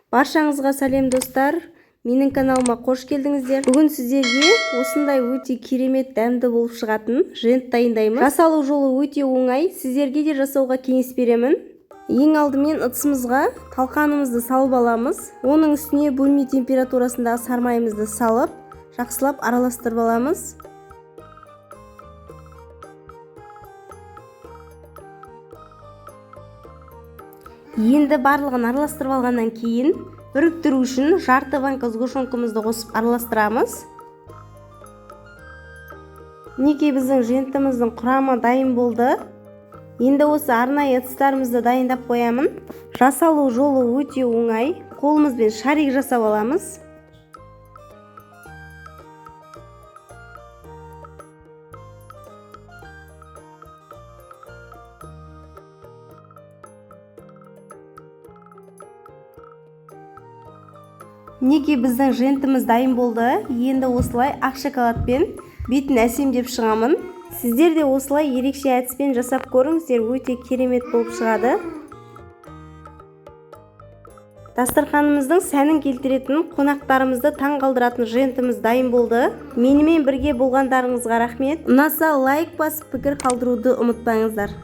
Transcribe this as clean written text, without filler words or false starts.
Баршаңызға сәлем, достар! Менің каналыма қош келдіңіздер. Бүгін сіздерге осындай өте керемет дәмді болып шығатын жент дайындаймыз. Жасалу жолы өте оңай, сіздерге де жасауға кеңес беремін. Ең алдымен ыдысымызға талқанымызды салып аламыз. Оның үстіне бөлме температурасындағы сармайымызды салып, жақсылап араластырып аламыз. Енді барлығын араластырып алғаннан кейін біріктіру үшін жарты банка сгущенкамызды қосып араластырамыз. Мінекей, біздің жентіміздің құрамы дайын болды. Енді осы арнайы ыдыстарымызды дайындап қоямын. Жасалу жолы өте оңай. Қолымызбен шарик жасап аламыз. Мінекей, біздің жентіміз дайын болды. Енді осылай ақ шоколадпен бетін әсемдеп шығамын. Сіздер де осылай ерекше әдіспен жасап көріңіздер, өте керемет болып шығады. Дастарханымыздың сәнін келтіретін, қонақтарымызды таң қалдыратын жентіміз дайын болды. Менімен бірге болғандарыңызға рахмет. Ұнаса, лайк басып, пікір қалдыруды ұмытпаңыздар.